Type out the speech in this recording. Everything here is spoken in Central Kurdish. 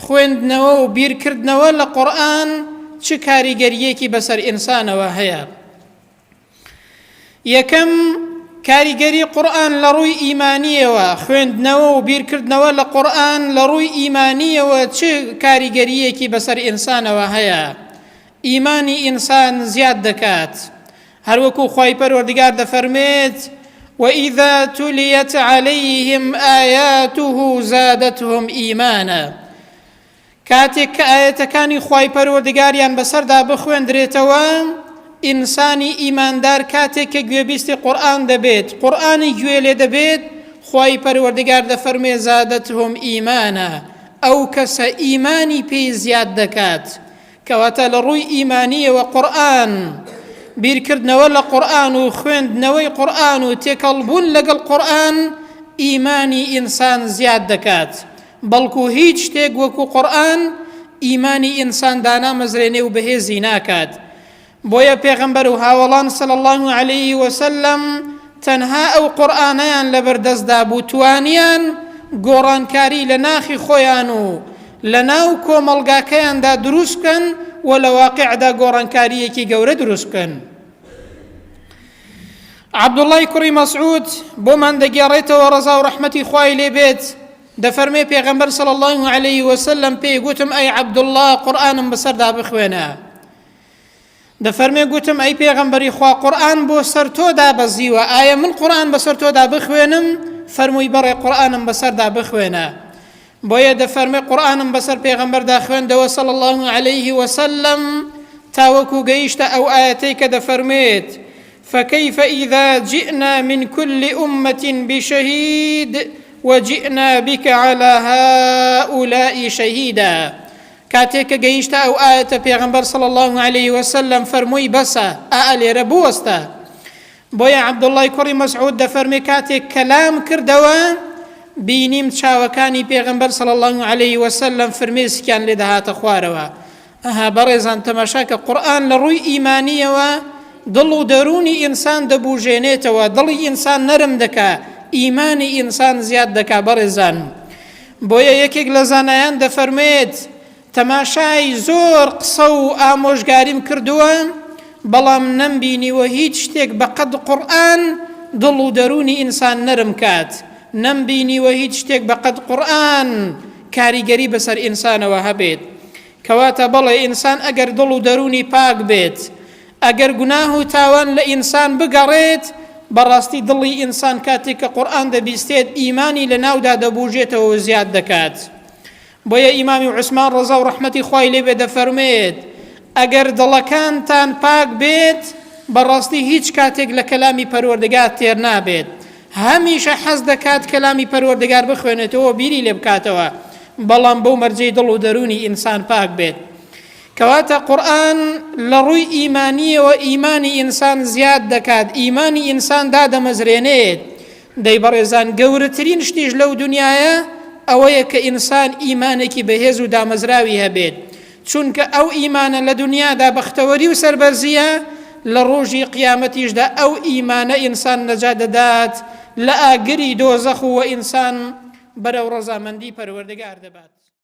خوێندنەوە و بیرکردنەوە لە قورئان چ کاریگەرییەکی بەسەر ئینسانەوە هەیە. یەکەم، کاریگەری قورئان لە ڕووی ئیمانییەوە، خوێندنەوە و بیرکردنەوە لە قورئان لە ڕووی ئیمانییەوە چ کاریگەرییەکی بەسەر ئینسانەوە هەیە؟ ئیمانی ئینسان زیاد دەکات. هەروەکو خوای پەروەردگار دەفەرموێت، وَإِذَا تُلِیَتْ عَلَیهِمْ آیَاتُهُ زَادَتْهُمْ إِیمَانًا کاتێک کە ئایەتەکانی خوای پەروەردگاریان بەسەردا بخوێندرێتەوە، ئینسانی ئیماندار کاتێک کە گوێبیستی قورئان دەبێت، قورئانی گوێ لێ دەبێت، خوای پەروەردگار دەفەرموێ زادتهم ایمانا، ئەو کەسە ئیمانی پێی زیاد دەکات. کەواتە لە ڕووی ئیمانییەوە قورئان، بیرکردنەوە لە قورئان و خوێندنەوەی قورئان و تێکەڵبوون لەگەڵ قورئان ئیمانی ئینسان زیاد دەکات. بەڵکو هیچ شتێک وەکو قورئان ئیمانی ئینسان دانامەزرێنێ و بەهێزی ناکات بۆیە پێغەمبەر و هاوەڵان صلی اللە علیه وسلم تەنها ئەو قورئانەیان لەبەر دەستدا بوو توانیان گۆڕانکاری لە ناخی خۆیان و لە ناو کۆمەڵگاکەیاندا دروست بکەن و لە واقعدا گۆڕانکارییەکی گەورە دروست بکەن. عەبدوڵای کوڕی مەسعود بۆمان دەگێڕێتەوە ڕەزا و ڕەحمەتی خوای لێ بێت دەفەرمێ پێغەمبەر صلی اللە علیه وسلم پێی گوتم ئەی عەبدوڵڵا قورئانم بەسەردا بخوێنە دەفەرمێ گوتم ئەی پێغەمبەری خوا قورئان بۆ سەر تۆ دابەزیوە ئایا من قورئان بەسەر تۆدا بخوێنم فەرمووی بەڕێ قورئانم بەسەردا بخوێنە بۆیە دەفەرمێ قورئانم بەسەر پێغەمبەردا خوێندەوە صلی اللە علیه وسلم تاوەکو گەیشتە ئەو ئایەتەی کە دەفەرموێت فكيف إذا جئنا من كل أمة بشهيد وجئنا بك على هؤلاء شهيدا کاتێک کە گەیشتە ئەو ئایەتە پێغەمبەر صلی الله علیه وسلم فەرمووی بەسە ئا لێرە بوەستە بۆیە عەبدوڵڵای کوڕی مەسعود دەفەرمێ کاتێک کەلام کردەوە بینیم چاوەکانی پێغەمبەر صلی اللە علیه وسلم فرمێسکیان لێ دەهاتە خوارەوە. ئەها بەڕێزان تەماشا کە قورئان لە ڕووی ئیمانیەوە دڵ و دەروونی ئینسان دەبوژێنێتەوە، دڵی ئینسان نەرم دەکا، ئیمانی ئینسان زیاد دەکا بەڕێزان. بۆیە یەکێک لە زانایان دەفەرموێت تەماشای زۆر قسە و ئامۆژگاریم کردووە، بەڵام نەمبینیوە هیچ شتێک بەقەد قورئان دڵ و دەروونی ئینسان نەرم کات، نەمبینیوە هیچ شتێک بەقەد قورئان کاریگەری بەسەر ئینسانەوە هەبێت. کەواتە بەڵێ ئینسان ئەگەر دڵ و دەروونی پاک بێت، ئەگەر گوناه و تاوان لە ئینسان بگەڕێت، بەڕاستی دڵی ئینسان کاتێک کە قورئان دەبیستێت ئیمانی لەناودا دەبوژێتەوە و زیاد دەکات. بۆیە ئیمامی عوسمان ڕەزا و ڕەحمەتی خوای لێ بێت دەفەرموێت، ئەگەر دڵەکانتان پاک بێت بەڕاستی هیچ کاتێک لە کەلامی پەروەردگار تێر نابێت، هەمیشە حەز دەکات کەلامی پەروەردگار بخوێنێتەوە و بیری لێ بکاتەوە، بەڵام بەو مەرجەی دڵ و دەروونی ئینسان پاک بێت. کەواتە قورئان لە ڕووی ئیمانییەوە ئیمانی ئینسان زیاد دەکات، ئیمانی ئینسان دادەمەزرێنێت، دەی بەڕێزان گەورەترین شتیش لەو دونیایە ئەوەیە کە ئینسان ئیمانێکی بەهێز و دامەزراوی هەبێت چونکە ئەو ئیمانە لە دونیادا بەختەوەری و سەربەرزیە لە ڕۆژی قیامەتیشدا ئەو ئیمانە ئینسان نەجات دەدات لە ئاگری دۆزەخ و ئینسان بەرەو ڕەزامەندی پەروەردگار دەبات.